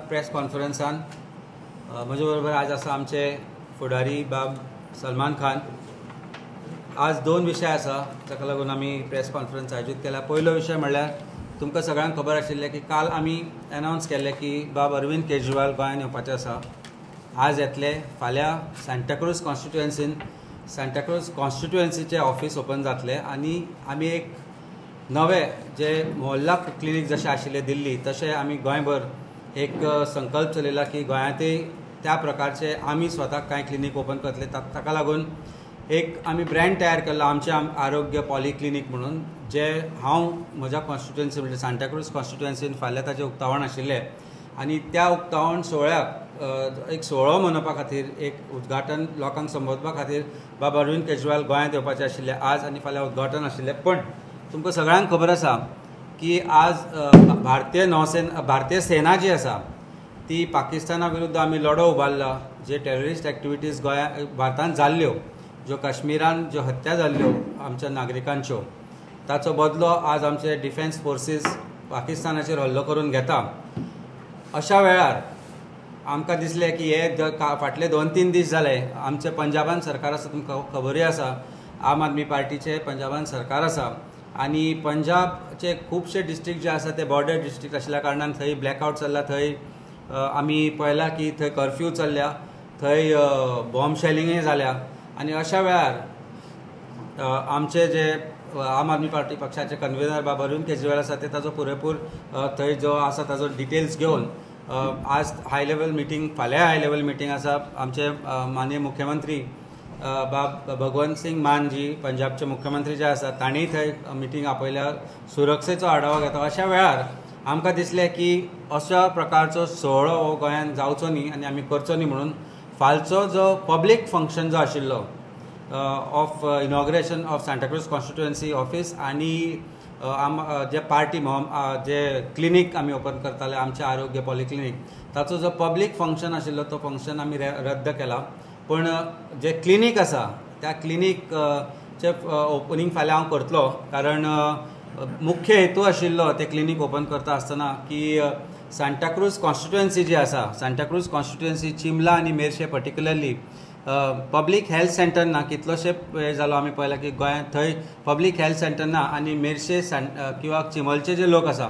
Press कॉन्फरन्सान म्हजे बरोबर आज आसा आमचे फुडारी बाब सलमान खान. आज दोन विशय आसा ताका लागून आमी प्रेस कॉन्फरन्स आयोजीत केला. पयलो विशय म्हणल्यार तुमकां सगळ्यांक खबर आशिल्लें की काल आमी अनावन्स केल्लें की बाब अरविंद केजरीवाल गोंयांत येवपाचे आसा. आज येतले, फाल्यां सांताक्रूज कॉन्स्टिट्युएन्सीन सांताक्रूज कॉन्स्टिट्युएन्सीचें ऑफिस ओपन जातलें आनी आमी एक नवे जे मोहल्ला क्लिनीक जशें आशिल्लें दिल्ली तशें आमी गोंयभर एक संकल्प चलयला की गोंयांतय त्या प्रकारचे आमी स्वताक कांय क्लिनीक ओपन करतले. ताका लागून एक आमी ब्रँड तयार केल्लो आमचें आरोग्य पॉलिक्लिनीक म्हणून, जे हांव म्हज्या कॉन्स्टिट्युएन्सी म्हणजे सांताक्रूज कॉन्स्टिट्युएन्सीन फाल्यां ताचें उक्तावण आशिल्लें आनी त्या उक्तावण सुवाळ्याक एक सुवाळो मनोवपा खातीर एक उद्घाटन लोकांक संबोधपा खातीर बाबा अरविंद केजरीवाल गोंयांत येवपाचे आशिल्ले आज आनी फाल्यां उद्घाटन आशिल्लें. पण तुमकां सगळ्यांक खबर आसा की आज भारतीय नौसेना भारतीय सेना जी आसा ती पाकिस्ताना विरुद्ध आमी लढो उबारला. जे टेररिस्ट एक्टिविटीज गोंया भारतांत जाल्ल्यो, ज्यो काश्मीरान ज्यो हत्या जाल्ल्यो आमच्या नागरिकांच्यो, ताचो बदलो आज आमचे डिफेन्स फोर्सीस पाकिस्तानाचेर हल्लो करून घेता. अशा वेळार आमकां दिसलें की हे फाटले 2-3 दीस जाले आमचे पंजाबान सरकार आसा, तुमकां खबरूय आसा, आम आदमी पार्टीचे पंजाबान सरकार आसा आनी पंजाबचे खुबशे डिस्ट्रिक्ट जे आसा ते बॉर्डर डिस्ट्रिक्ट आशिल्ल्या कारणान थंय ब्लॅकआवट चल्ला, थंय आमी पळयलां की थंय कर्फ्यू चल्ल्या, थंय बॉम्ब शेलिंगूय जाल्या आनी अशा वेळार आमचे जे आम आदमी पार्टी पक्षाचे कन्व्हिनर बाब अरविंद केजरीवाल आसा ते ताजो पुरेपूर थंय जो आसा ताजो डिटेल्स घेवन आज हाय लेवल मिटींग, फाल्यां हाय लेवल मिटींग आसा. आमचे माननीय मुख्यमंत्री बाब भगवंत सिंग मान जी पंजाबचे मुख्यमंत्री जे आसा तांणी थंय मिटींग आपयल्या, सुरक्षेचो आढावो घेता. अशा वेळार आमकां दिसलें की अशा प्रकारचो सुवाळो हो गोंयांत जावचो न्ही आनी आमी करचो न्ही म्हणून फालचो जो पब्लीक फंक्शन जो आशिल्लो of inauguration of Santacruz constituency office आनी जे पार्टी जे क्लिनीक आमी ओपन करताले आमचें आरोग्य पॉलिक्लिनीक, ताचो जो पब्लीक फंक्शन आशिल्लो तो फंक्शन आमी रद्द केला. पण जे क्लिनीक आसा त्या क्लिनीकचें ओपनींग फाल्यां हांव करतलो, कारण मुख्य हेतू आशिल्लो ते क्लिनीक ओपन करता आसतना की सांताक्रूज कॉन्स्टिट्युएन्सी जी आसा, सांताक्रूज कॉन्स्टिट्युएन्सी चिमला आनी Merces particularly public health centre ना. कितलोशे वेळ जालो आमी पळयला की गोंयांत थंय पब्लीक हेल्थ सेंटर ना आनी मेरशे किंवा चिमलचे जे लोक आसा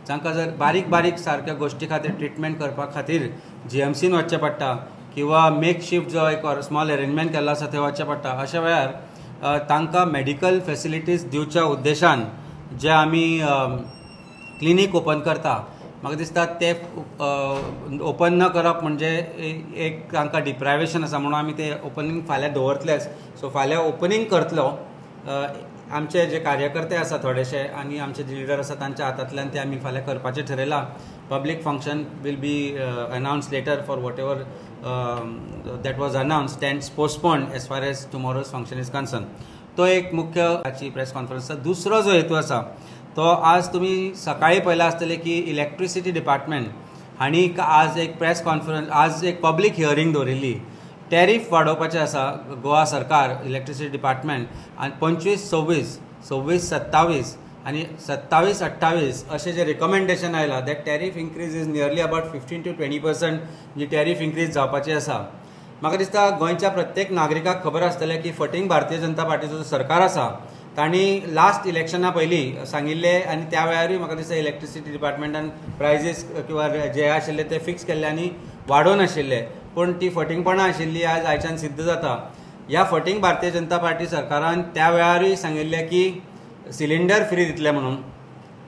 तांकां जर बारीक बारीक सारक्या गोश्टी खातीर ट्रिटमेंट करपा खातीर जीएमसीन वचचें पडटा किंवा मेक शिफ्ट जो एक स्मॉल अरेंजमेंट केल्लो आसा थंय वचचें पडटा. अशा वेळार तांकां मेडिकल फेसिलिटीज दिवच्या उद्देशान जे आमी क्लिनीक ओपन करता, म्हाका दिसता ते ओपन न करप म्हणजे एक तांकां डिप्रायवेशन आसा म्हणून आमी ते ओपनींग फाल्यां दवरतलेच. सो फाल्यां ओपनींग करतलो. आमचे जे कार्यकर्ते आसा थोडेशे आनी आमचे जे लिडर आसा तांच्या हातांतल्यान ते आमी फाल्यां करपाचें ठरयलां. Public function will be announce later for whatever that was announce stands postponed as far as tomorrow's function is concern. तो एक मुख्य हाची प्रेस कॉन्फरन्स आसा. दुसरो जो हेतू आसा तो आज तुमी सकाळीं पळयलां आसतलें की इलेक्ट्रिसिटी डिपार्टमेंट हांणी आज एक प्रेस कॉन्फरन्स, आज एक पब्लीक हियरींग दवरिल्ली. टॅरीफ वाडोवपाचें आसा गोवा सरकार इलेक्ट्रिसिटी डिपार्टमेंट आनी 25, 26, 26, 27 आनी 27, 28 अशें जे रिकमेंडेशन आयलां that tariff increase is nearly about 15 to 20% ji tariff increase जावपाची आसा. म्हाका दिसता गोंयच्या प्रत्येक नागरिकाक खबर आसतलें की फटींग भारतीय जनता पार्टीचो जो सरकार आसा तांणी लास्ट इलेक्शना पयलीं सांगिल्लें आनी त्या वेळारूय म्हाका दिसता इलेक्ट्रिसिटी डिपार्टमेंटान प्रायजीस किंवा जे आशिल्ले ते फिक्स केल्ले आनी वाडोवन आशिल्ले, पूण ती फटींगपणां आशिल्ली आज आयच्यान सिद्ध जाता. ह्या फटींग भारतीय जनता पार्टी सरकारान त्या वेळारूय सांगिल्लें की सिलिंडर फ्री दितले म्हणून.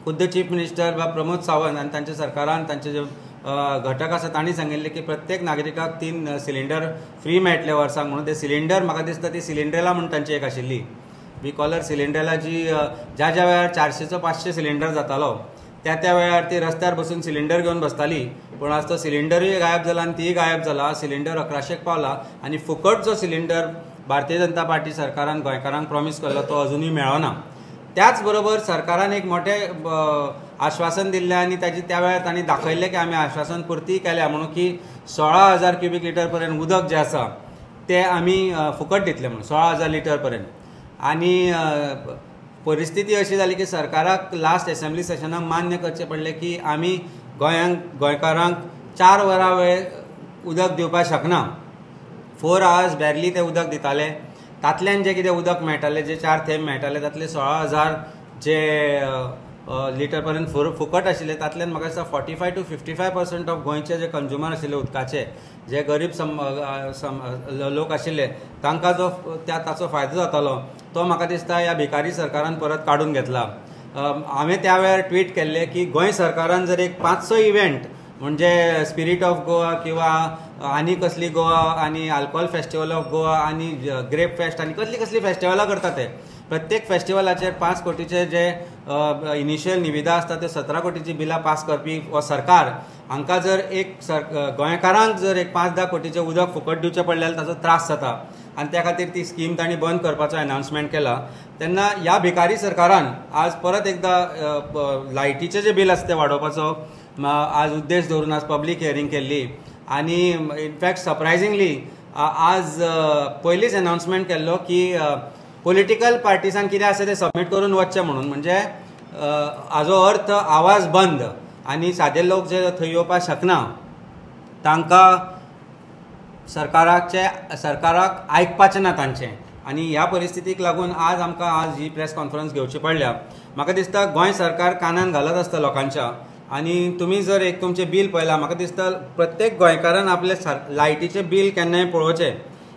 खुद्द चीफ मिनिस्टर बा प्रमोद सावंत आनी तांच्या सरकारान तांचे जे घटक आसा तांणी सांगिल्लें की प्रत्येक नागरिकाक 3 सिलिंडर फ्री मेळटले वर्साक म्हणून. ते सिलिंडर म्हाका दिसता ती सिलिंड्रेला म्हूण तांची एक आशिल्ली we collar सिलिंडरला जी ज्या ज्या वेळार 400 500 सिलिंडर जातालो त्या त्या वेळार ती रस्त्यार बसून सिलिंडर घेवन बसताली, पूण आज तो सिलिंडरूय गायब जाला आनी तीय गायब जाला. सिलिंडर 1100 पावला आनी फुकट जो सिलिंडर भारतीय जनता पार्टी सरकारान गोंयकारांक प्रॉमीस केल्लो तो अजुनूय मेळना. त्याच बरोबर सरकारान एक मोठें आश्वासन दिल्लें आनी ताजी त्या वेळार तांणी दाखयल्लें की आमी आश्वासन पुर्ती केल्या म्हणून की 16,000 क्युबीक लिटर पर्यंत उदक जें आसा तें आमी फुकट दितले म्हणून 16,000 लिटर पर्यंत. आनी परिस्थिती अशी जाली की सरकाराक लास्ट एसेंब्ली सेशनाक मान्य करचें पडलें की आमी गोंयकारांक 4 वरां वेळ उदक दिवपाक शकना. 4 आवर्स बॅरली ते उदक दिताले. तातल्यान जें कितें उदक मेळटालें, जे 4 थेंब मेळटाले तातले 16,000 जे लिटर पर्यंत फुकट आशिल्ले, तातल्यान म्हाका दिसता 45 to 55% ऑफ गोंयचे जे कंज्युमर आशिल्ले उदकाचे, जे गरीब लोक आशिल्ले तांकां जो ताचो फायदो जातालो तो म्हाका दिसता ह्या भिकारी सरकारान परत काडून घेतला. हांवें त्या वेळार ट्वीट केल्लें की गोंय सरकारान जर एक 500 इव्हेंट म्हणजे स्पिरीट ऑफ गोवा किंवा आनी कसली गोवा आनी अल्कोहोल फेस्टिवल ऑफ गोवा आनी ग्रेप फेस्ट आनी कसली कसली फेस्टिवलां करता, ते प्रत्येक फेस्टिवलाचेर 5 कोटीचे जे इनिशियल निविदा आसता ते 17 कोटीची बिलां पास करपी हो सरकार हांकां जर एक गोंयकारांक जर एक 5-10 कोटीचें उदक फुकट दिवचें पडलें जाल्यार ताचो त्रास जाता आनी त्या खातीर ती स्कीम तांणी बंद करपाचो अनाउन्समेंट केला. तेन्ना ह्या भिकारी सरकारान आज परत एकदां लायटीचें जें बील आसा तें वाडोवपाचो आज उद्देश दवरून आज पब्लीक हियरींग केल्ली आनी इनफॅक्ट सरप्रायझिंगली आज पयलींच अनाउन्समेंट केल्लो की पॉलिटिकल पार्टीसान कितें आसा तें सबमीट करून वचचें म्हणून, म्हणजे हाजो अर्थ आवाज बंद आनी सादे लोक जे थंय येवपाक शकना तांकां सरकाराक आयकपाचें ना तांचें. आनी ह्या परिस्थितीक लागून आज आमकां आज ही प्रेस कॉन्फरन्स घेवची पडल्या. म्हाका दिसता गोंय सरकार कानान घालत आसता लोकांच्या आनी तुमी जर एक तुमचें बील पळयलां, म्हाका दिसता प्रत्येक गोंयकारान आपलें लायटीचें बील केन्नाय पळोवचें.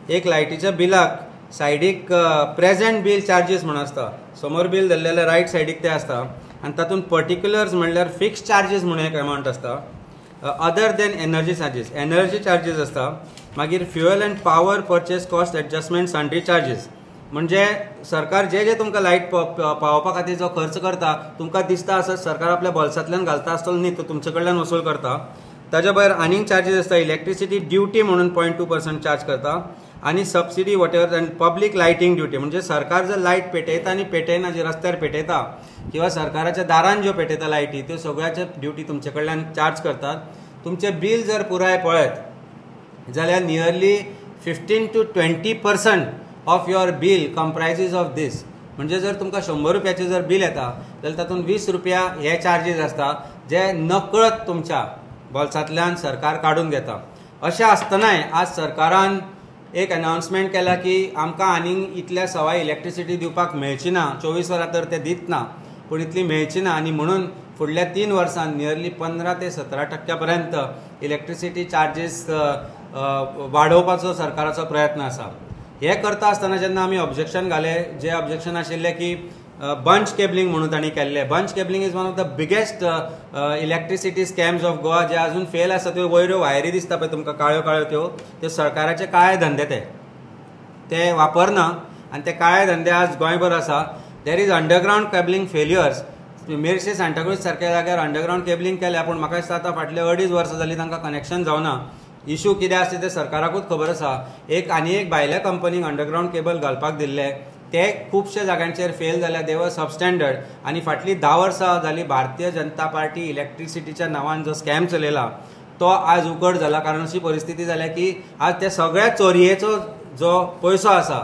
एक लायटीच्या बिलाक सायडीक प्रेजेंट बील चार्जीस म्हूण आसता, समोर बील धरलेलें रायट सायडीक तें आसता आनी तातूंत पर्टिक्युलर्स म्हणल्यार फिक्स चार्जीस म्हणून एक अमावंट आसता, other than energy charges, energy charges आसता, मागीर fuel and power purchase cost adjustment sundry charges, म्हणजे सरकार जे जे तुमकां लायट पावोवपा खातीर जो खर्च करता तुमकां दिसता आसत सरकार आपल्या बोल्सांतल्यान घालता आसतलो न्ही, तो तुमचे कडल्यान वसूल करता. ताज्या भायर आनीक चार्जीस आसता, इलेक्ट्रिसिटी ड्युटी म्हणून 0.2% चार्ज करता आनी subsidy whatever and public lighting duty, म्हणजे सरकार जर लायट पेटयता आनी पेटयना, जे रस्त्यार पेटयता किंवा सरकाराच्या दारान ज्यो पेटयता लायटी त्यो सगळ्याचे ड्युटी तुमचे कडल्यान चार्ज करतात. तुमचें बील जर पुराय पळयत जाल्यार nearly 15 to 20% of your bill comprises of this, म्हणजे जर तुमकां 100 रुपयाचें जर बील येता जाल्यार तातूंत 20 रुपया हे चार्जीस आसता जे नकळत तुमच्या बोल्सांतल्यान सरकार काडून घेता. अशें आसतनाय आज सरकारान एक अनाउन्समेंट केला की आमकां आनीक इतल्या सवाय इलेक्ट्रिसिटी दिवपाक मेळची ना, 24 वरां तर ते दित ना पूण इतली मेळची ना आनी म्हणून फुडल्या 3 वर्सांत नियरली 15 ते 17% पर्यंत इलेक्ट्रिसिटी चार्जीस वाडोवपाचो सरकाराचो प्रयत्न आसा. हे करता आसतना जेन्ना आमी ऑब्जेक्शन घाले, जे ऑब्जेक्शन आशिल्लें की बंच केबलिंग म्हणून तांणी केल्लें, bunch cabling is one of the biggest electricity scams of Goa, जे अजून फेल आसा. त्यो वयऱ्यो वायरी दिसता पळय तुमकां काळ्यो काळ्यो, त्यो त्यो सरकाराचे काळे धंदे ते वापरना आनी ते काळे धंदे आज गोंयभर आसा. There is underground cabling failures, Merces Santacruz सारक्या जाग्यार अंडरग्रावंड केबलिंग केल्या पूण म्हाका दिसता आतां फाटले 2.5 वर्सां जालीं तांकां कनेक्शन जावना. इशू कितें आसा तें सरकाराकूच खबर आसा. एक आनी एक भायल्या कंपनीक अंडरग्रावंड केबल घालपाक दिल्लें ते खुबशे जाग्यांचेर फेल जाल्या, दे वर सबस्टँडर्ड. आनी फाटलीं 10 वर्सां जालीं भारतीय जनता पार्टी इलेक्ट्रिसिटीच्या नांवान जो स्कॅम चलयला तो आज उकड जाला, कारण अशी परिस्थिती जाल्या की आज त्या सगळ्या चोरयेचो जो पयसो आसा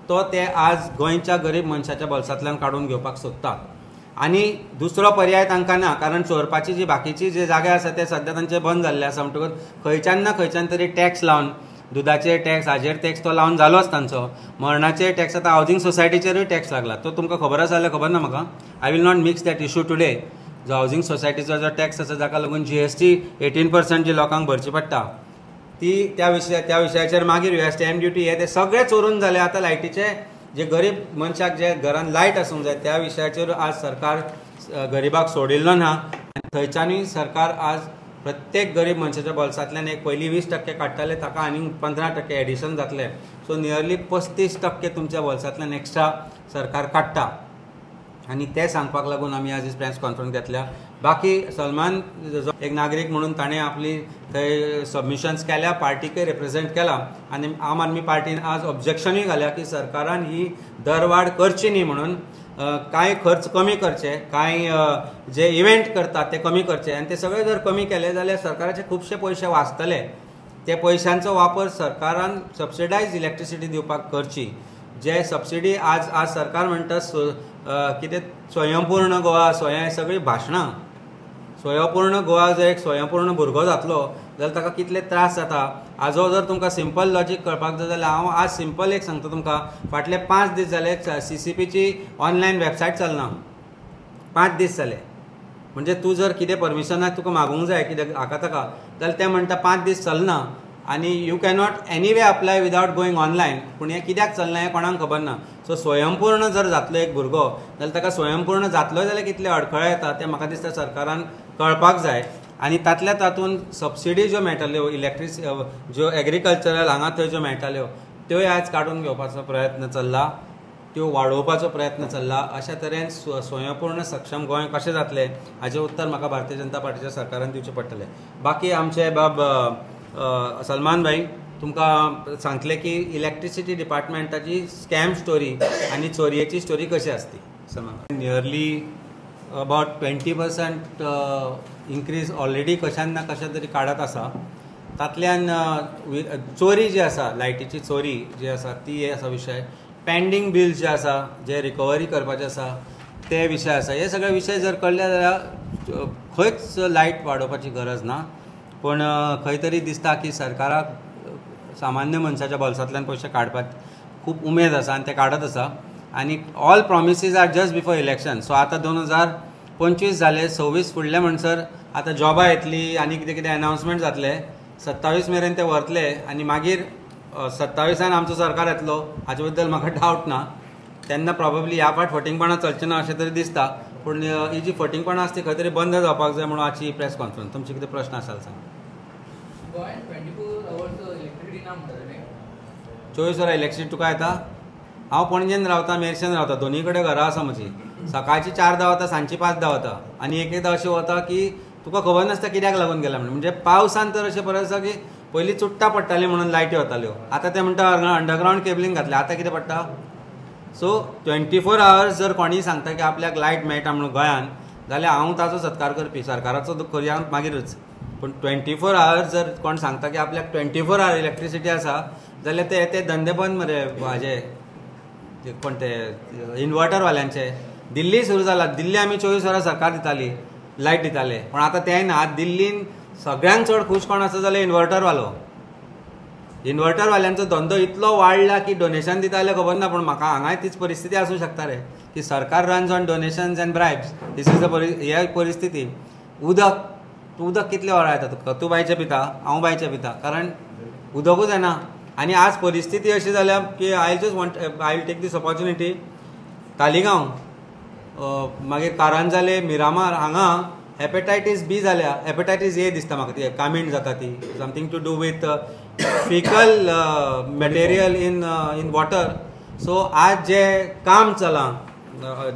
तो ते आज गोंयच्या गरीब मनशाच्या बोल्सांतल्यान काडून घेवपाक सोदतात आनी दुसरो पर्याय तांकां ना, कारण चोरपाची जी बाकीची जे जागे आसा ते सद्या तांचे बंद जाल्ले आसा. म्हणटकच खंयच्यान ना खंयच्यान तरी टॅक्स लावन, दुदाचेर टॅक्स, हाजेर टॅक्स तो लावन जालोच तांचो, मरणाचेर टॅक्स, आतां हावजींग सोसायटीचेरूय टॅक्स लागला, तो तुमकां खबर आसा जाल्यार खबर ना म्हाका, I will not mix that issue today. जो हावजींग सोसायटीचो जो टॅक्स आसा जाका लागून GST 18% जी लोकांक भरची पडटा ती त्या विशयाचेर मागीर येवया. स्टॅम्प ड्युटी हे ते सगळे चोरून जाले. आतां लायटीचे जे गरीब मनशाक जे घरान लायट आसूंक जाय त्या विशयाचेर आज सरकार गरिबाक सोडिल्लो ना आनी थंयच्यानूय सरकार आज प्रत्येक गरीब मनशाच्या बोल्सांतल्यान एक पयलीं 20% काडटाले ताका आनीक 15% एडिशन जातलें, सो नियरली 35% तुमच्या बोल्सांतल्यान एक्स्ट्रा सरकार काडटा आनी तें सांगपाक लागून आमी आज प्रेस कॉन्फरन्स घेतल्या. बाकी सलमान जो एक नागरीक म्हणून ताणें आपली थंय सबमिशन्स केल्या, पार्टीकय रिप्रेझेंट केला आनी आम आदमी पार्टीन आज ऑब्जेक्शनूय घाल्या की सरकारान ही दरवाड करची न्ही म्हणून, कांय खर्च कमी करचे, कांय जे इव्हेंट करतात ते कमी करचे आनी ते सगळे जर कमी केले जाल्यार सरकाराचे खुबशे पयशे वाचतले. ते पयशांचो वापर सरकारान सबसिडायज इलेक्ट्रिसिटी दिवपाक करची. जे सबसिडी आज आज सरकार म्हणटा कितें स्वयंपूर्ण गोवा, स्वयं सगळीं भाशणां, स्वयंपूर्ण गोवा जर एक स्वयंपूर्ण भुरगो जातलो जाल्यार ताका कितले त्रास जाता हाजो जर तुमकां सिंपल लॉजीक कळपाक जाय जाल्यार हांव आज सिंपल एक सांगता तुमकां. फाटले 5 दीस जाले CCPची ऑनलायन वेबसायट चलना, 5 दीस जाले. म्हणजे तूं जर कितें परमिशनाक तुका मागूंक जाय कितें हाका ताका जाल्यार ते म्हणटा 5 दीस चलना आनी you cannot anyway apply without going online. पूण हें कित्याक चलना हें कोणाक खबर ना. सो स्वयंपूर्ण जर जातलो एक भुरगो जाल्यार ताका स्वयंपूर्ण जातलो जाल्यार कितले अडखळे येता तें म्हाका दिसता सरकारान कळपाक जाय. आनी तातल्या तातूंत सबसिडी ज्यो मेळटाल्यो इलेक्ट्रिक ज्यो एग्रीकल्चरल हांगा थंय ज्यो मेळटाल्यो त्योय आयज काडून घेवपाचो प्रयत्न चल्ला, त्यो वाडोवपाचो प्रयत्न चल्ला. अशा तरेन स्वयंपूर्ण सक्षम गोंय कशें जातलें हाचें उत्तर म्हाका भारतीय जनता पार्टीच्या सरकारान दिवचें पडटलें. बाकी आमचे बाब सलमान भाई तुमकां सांगतले की इलेक्ट्रिसिटी डिपार्टमेंटाची स्कॅम स्टोरी आनी चोरयेची स्टोरी कशी आसती. Salman, nearly about 20% increase already कशान ना कशा तरी काडत आसा. तातल्यान चोरी जी आसा, लायटीची चोरी जी आसा ती आसा विशय, पेंडींग बिल्स जे आसा जे रिकवरी करपाचे आसा ते विशय आसा. हे सगळे विशय जर कळ्ळे जाल्यार खंयच लायट वाडोवपाची गरज ना. पूण खंय तरी दिसता की सरकाराक सामान्य मनशाच्या बोल्सांतल्यान पयशे काडपाक खूब उमेद आसा आनी ते काडत आसा. आनी all promises are just before election. So आतां 2025 जाले, 26 फुडले म्हणसर आतां जॉबां येतली आनी कितें कितें अनावन्समेंट जातले, 27 मेरेन ते व्हरतले आनी मागीर 27 आमचो सरकार येतलो हाचे बद्दल म्हाका डावट ना. तेन्ना प्रोबेबली ह्या फावट फटींगपणां चलचें ना अशें तरी दिसता. पूण ही जी फटींगपणां आसा ती खंय तरी बंद जावपाक जाय म्हणून आजची प्रेस कॉन्फरन्स. तुमचे कितें प्रश्न आसा जाल्यार सांग. 24 वरां इलेक्ट्रिसिटी तुका येता? हांव पणजेन रावता, मेरशेन रावता, दोनी कडेन घरां आसा म्हजी. सकाळची 4 वता, सांजची 5 वता आनी एक एकदां अशें वता की तुका खबर नासता कित्याक लागून गेला म्हणून. म्हणजे पावसान तर अशें परत आसा की पयलीं चुट्टां पडटालीं म्हणून लायटी वताल्यो, आतां ते म्हणटा अंडरग्रावंड केबलींग घातलें, आतां कितें पडटा. सो 24 आवर्स जर कोणीय सांगता की आपल्याक लायट मेळटा म्हणून गोंयान जाल्यार हांव ताचो सत्कार करपी, सरकाराचो करुया मागीरच. पूण 24 आवर्स जर कोण सांगता की आपल्याक 24 our electricity आसा जाल्यार ते ते धंदे बंद मरे हाजे कोण ते इन्वर्टरवाल्यांचे. दिल्ली सुरू जाला, दिल्ली आमी 24 वरां सरकार दिताली, लायट दिताले, पूण आतां तेंय ना. आतां दिल्लीन सगळ्यांत चड खूश कोण आसा जाल्यार इन्वर्टरवालो. इन्वर्टरवाल्यांचो धंदो इतलो वाडला की डोनेशन दिता जाल्यार खबर ना, पूण म्हाका हांगाय तीच परिस्थिती आसूं शकता रे की सरकार runs on donations and bribes. This is the हे परिस्थिती. उदक, तूं उदक कितले वरां येता तुका? तूं बांयचें पिता, हांव बांयचें पिता, कारण उदकूच येना. आनी आज परिस्थिती अशी जाल्या की I just want I will take this opportunity. Taleigao, मागीर कारंजाले, मिरामार हांगा हेपेटायटीस बी जाल्या, हेपेटायटीस ए दिसता म्हाका, ती कामीण जाता ती, something to do with faecal material in in water. So आज जे काम चलां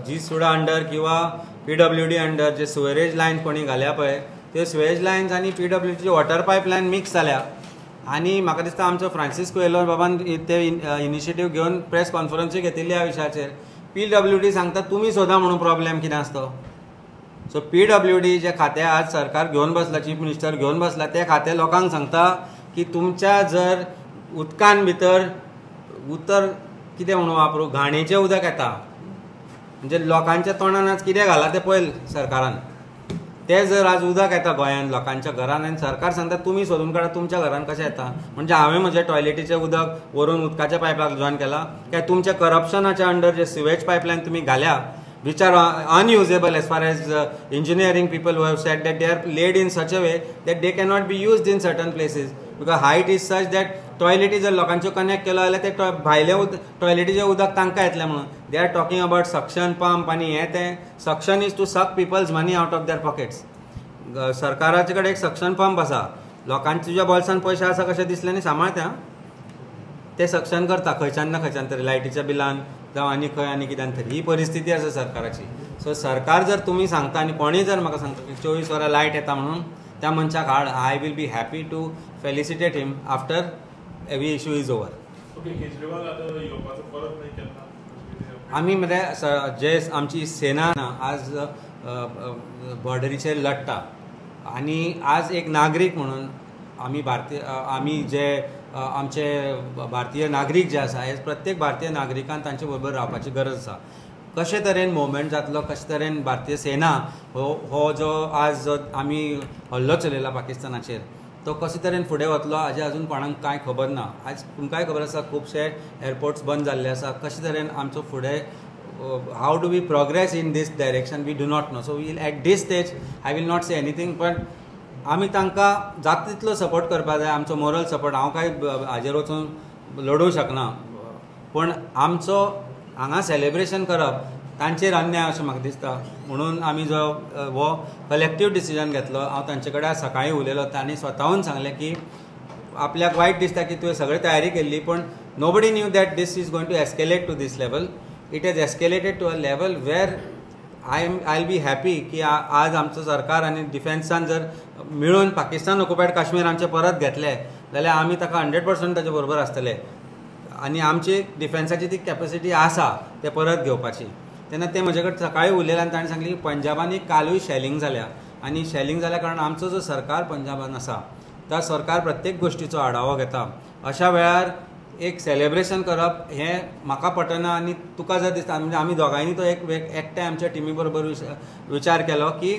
जी सुडा अंडर किंवा PWD under जे सुवेरेज लायन कोणी घाल्या पळय त्यो सुवेज लायन्स आनी PWDची वॉटर पायपलायन मिक्स जाल्या. आनी म्हाका दिसता आमचो फ्रांसीस कुएलो बाबान ते इनिशिएटीव घेवन प्रेस कॉन्फरन्सूय घेतिल्ली ह्या विशयाचेर. PWD सांगता तुमी सोदा म्हणून प्रॉब्लेम कितें आसा तो. सो PWD जे खातें आज सरकार घेवन बसला, चीफ मिनिस्टर घेवन बसला, ते खातें लोकांक सांगता की तुमच्या जर उदकान भितर उतर कितें म्हणून वापरूं, घाणेचें उदक येता, म्हणजे लोकांच्या तोंडान आज कितें घालां तें पळय सरकारान. तें जर आज उदक येता गोंयांत लोकांच्या घरान आनी सरकार सांगता तुमी सोदून काडा तुमच्या घरान कशें येता. म्हणजे हांवें म्हजें टॉयलेटीचें उदक व्हरून उदकाच्या पायपाक जॉयन केलां काय तुमच्या करप्शनाच्या अंडर जे सिवेज पायपलायन तुमी घाल्या which are unusable as far as engineering people who have said that they are laid in such a way that they cannot be used in certain places because height is such that टॉयलेटी जर लोकांच्यो connect केलो जाल्यार ते भायले टॉयलेटीचें उदक तांकां येतलें म्हणून. They are talking about suction pump आनी हें तें. Suction is to suck people's money out of their pockets. सरकाराचे कडेन एक सक्शन पंप आसा, लोकांच्या तुज्या बोल्सान पयशे आसा कशें दिसलें न्ही, सांबाळ तें ते सक्शन करता खंयच्यान ना खंयच्यान तरी, लायटीच्या बिलान जावं आनी खंय आनी कित्यान तरी. ही परिस्थिती आसा सरकाराची. सो सरकार जर तुमी सांगता आनी कोणीय जर म्हाका सांगता की 24 वरां लायट येता म्हणून, त्या मनशाक हाड, I will be happy to felicitate him after every issue is over. Kejriwal आतां येवपाचो परत नाही केन्ना? आमी मरे जे आमची सेना आज बॉर्डरीचेर लडटा आनी आज एक नागरीक म्हणून आमी भारतीय, आमी जे आमचे भारतीय नागरीक जे आसा हे प्रत्येक भारतीय नागरिकान तांचे बरोबर रावपाची गरज आसा. कशे तरेन मुवमेंट जातलो, कशे तरेन भारतीय सेना हो जो आज जो आमी हल्लो चलयला पाकिस्तानाचेर तो कशे तरेन फुडें वतलो हाजें अजून कोणाक कांय खबर ना. आयज तुमकांय खबर आसा खुबशे एअरपोर्ट्स बंद जाल्ले आसा. कशे तरेन आमचो फुडें how do we progress in this direction we do not know. So we'll at this stage I will not say anything, पण आमी तांकां जाता तितलो सपोर्ट करपाक जाय. आमचो मोरल सपोर्ट, हांव कांय हाजेर वचून लडूंक शकना, पूण आमचो हांगा सेलेब्रेशन करप तांचेर अन्याय अशें म्हाका दिसता. म्हणून आमी जो हो कलेक्टीव डिसिजन घेतलो. हांव तांचे कडेन सकाळीं उलयलो, तांणी स्वताहून सांगलें की आपल्याक वायट दिसता की तुवें सगळी तयारी केल्ली, पूण nobody knew that this is going to escalate to this level. It has escalated to a level where I will be happy की आज आमचो सरकार आनी डिफेन्सान जर मेळून पाकिस्तान ऑक्युपायड काश्मीर आमचें परत घेतलें जाल्यार आमी ताका 100% ताचे बरोबर आसतले आनी आमची डिफेन्साची ती कॅपेसिटी आसा ते परत घेवपाची. तेन्ना ते म्हजे कडेन सकाळीं उलयले आनी ताणें सांगलें की पंजाबांनी कालूय शॅलिंग जाल्या आनी शॅलिंग जाल्या कारण आमचो जो सरकार पंजाबान आसा त्या सरकार प्रत्येक गोश्टीचो आढावो घेता. अशा वेळार एक सेलेब्रेशन करप हें म्हाका पटना आनी तुका जर दिसता, म्हणजे आमी दोगांयनी तो एक एकठांय आमच्या टिमी बरोबर विचार केलो की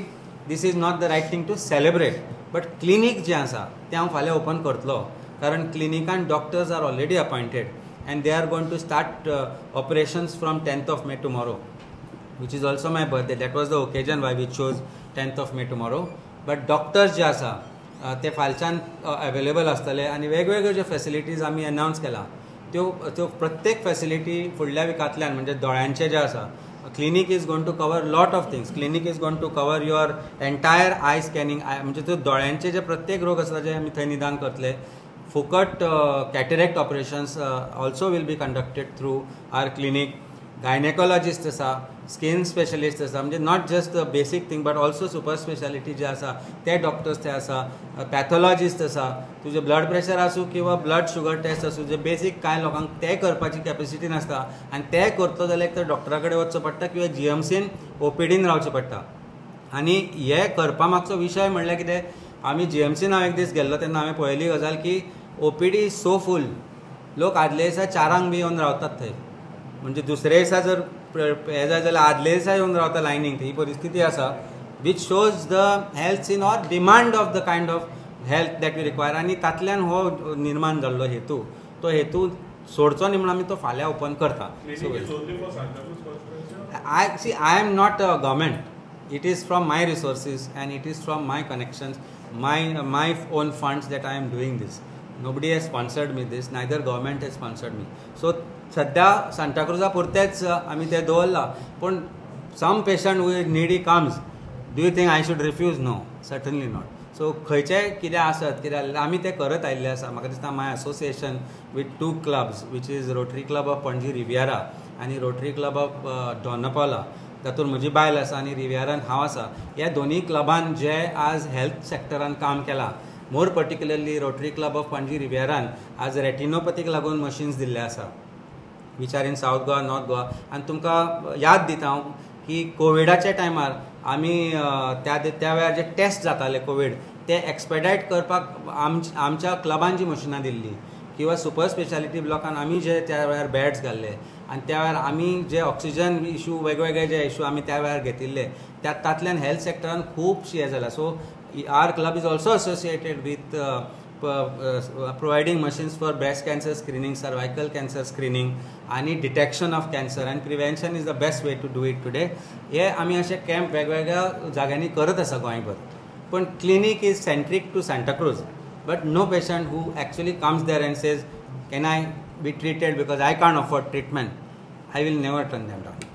this is not the right thing to celebrate, but clinic जें आसा तें हांव फाल्यां ओपन करतलो, कारण क्लिनिकान doctors are already appointed and they are going to start operations from 10th of May tomorrow, which is also my birthday. That was the occasion why we chose 10th of May tomorrow. But doctors जे आसा ते फालच्यान available आसतले आनी वेगवेगळ्यो ज्यो facilities आमी अनावन्स केला त्यो त्यो प्रत्येक फेसिलिटी फुडल्या विकांतल्यान, म्हणजे दोळ्यांचे जे आसा, clinic is going to cover lot of things. Clinic is going to cover your entire eye scanning, म्हणजे त्यो दोळ्यांचे जे प्रत्येक रोग आसा जे आमी थंय निदान करतले. फुकट cataract operations also will be conducted through our clinic. Gynaecologist आसा, स्कीन स्पेशलिस्ट आसा, म्हणजे not just the basic thing but also super speciality जे आसा ते डॉक्टर्स ते आसा. पॅथॉलॉजिस्ट आसा, तुजें ब्लड प्रेशर आसूं किंवा ब्लड शुगर टेस्ट आसूं, जे बेसीक कांय लोकांक ते करपाची कॅपेसिटी नासता आनी ते करतलो जाल्यार एक तर डॉक्टरा कडेन वचचो पडटा किंवा जीएमसीन ओपीडीन रावचें पडटा. आनी हे करपा मागचो विशय म्हणल्यार कितें, आमी जीएमसीन हांव एक दीस गेल्लो तेन्ना हांवें पळयली गजाल की ओपीडी is so फूल, लोक आदले दिसा 4 बी येवन रावतात थंय, म्हणजे दुसरे दिसा जर हें जाय जाल्यार आदले दिसा येवन रावता लायनीक. ही परिस्थिती आसा which shows the health scene or demand of the kind of health that we require. आनी तातल्यान हो निर्माण जाल्लो हेतू, तो हेतू सोडचो न्ही म्हणून आमी तो फाल्यां ओपन करता. I see, I am not a government, it is from my resources and it is from my connections, my own funds that I am doing this. Nobody has sponsored me this, neither government has sponsored me. So सद्या सांताक्रुजा पुरतेच आमी ते दवरला, पूण some patient who needy comes, do you think I should refuse? No, certainly not. So खंयचेय कितें आसत कितें आमी तें करत आयिल्लें आसा. म्हाका दिसता my association with 2 clubs, which is Rotary Club of Panaji Riviera आनी रोटरी क्लब ऑफ डोनापावला, तातूंत म्हजी बायल आसा आनी रिवियरान हांव आसा. ह्या दोनूय क्लबान जे आज हेल्थ सेक्टरान काम केलां, more particularly Rotary Club of Panaji रिवियरान आज रेटिनोपथीक लागून मशीन्स दिल्ले आसा, which are in South Goa, North Goa. आनी तुमकां याद दिता हांव की कोविडाच्या टायमार आमी त्या वेळार जे टेस्ट जाताले कोवीड ते एक्सपेडायट करपाक आमच्या क्लबान जी मशिनां दिल्ली किंवा सुपर स्पेशालिटी ब्लॉकान आमी जे त्या वेळार बेड्स घाल्ले आनी त्या वेळार आमी जे ऑक्सिजन इशू वेगवेगळे जे इशू आमी त्या वेळार घेतिल्ले त्या तातल्यान हेल्थ सेक्टरान खुबशी हें जाला. So our club is also associated with providing machines for breast cancer screening, cervical cancer screening आनी detection of cancer, and prevention is the best way to do it today. हे आमी अशे कॅम्प वेगवेगळ्या जाग्यांनी करत आसा गोंयभर. पण clinic is centric to Santacruz, but no patient who actually comes there and says can I be treated because I can't afford treatment, I will never turn them down.